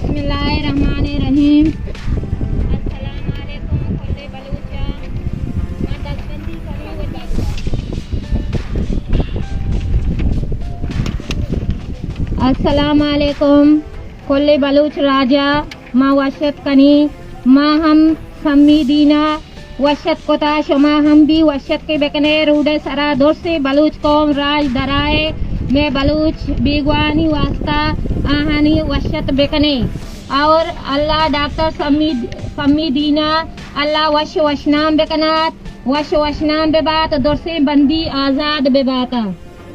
بسم اللہ الرحمن الرحیم۔ السلام علیکم کل بلوچاں۔ ما دزبندی کنیں وتی۔ السلام علیکم کل بلوچ راجا، ما وشت کنیں، ما ہم سمی دینا وشت کتا، شما ہم بھی وشت کے بکنے۔ روڈ سرا درسیں بلوچ قوم راج درائے، میں بلوچ بیگوانی واسطہ آہانی وشت بکنے۔ اور اللہ ڈاکٹر سمی، سمی دینا اللہ وش وشنام بکنات، وش وشنام ببات، درسیں بندی آزاد بباتا۔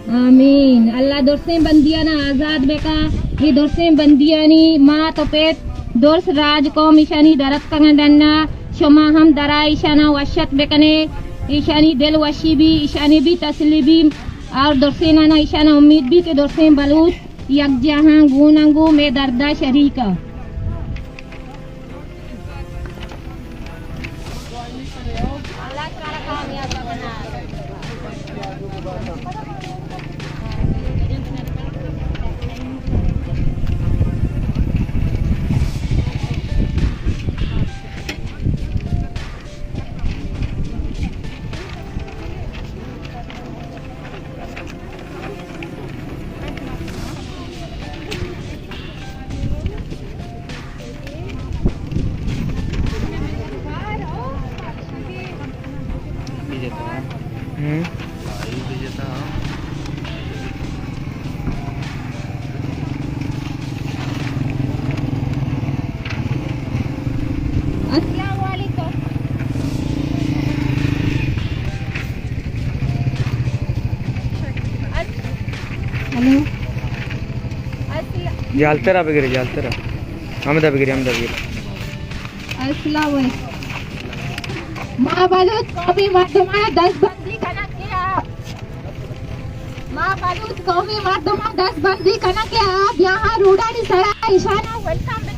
آمین۔ اللہ درسیں بندیانا آزاد بکا۔ اے درسیں بندیانی مات و پت، درس راج قوم ایشانی در اتکگاں ڈنا۔ شما ہم درا ایشانا وشت بکنے۔ ایشانی دل وشی بی، ایشانی بھی تسلی بی۔ اور درسینانا ایشانا امید بی کہ درسیں بلوچ یک جاہاں گون انگو میں دردا شریکا۔ ہوں۔ السلام علیکم۔ ہیلو۔ السلام۔ جالترا بگرے، جالترا۔ ہمدا بگرے، ہمدا بگرے۔ السلام علیکم۔ ما بلوچ قومی مردمان دست بندی کنگ ءَ آں۔ ما بلوچ قومی مردمان دست بندی کنگ ءَ آں۔ بیاہاں روڈانی سرا ایشاناں ویلکم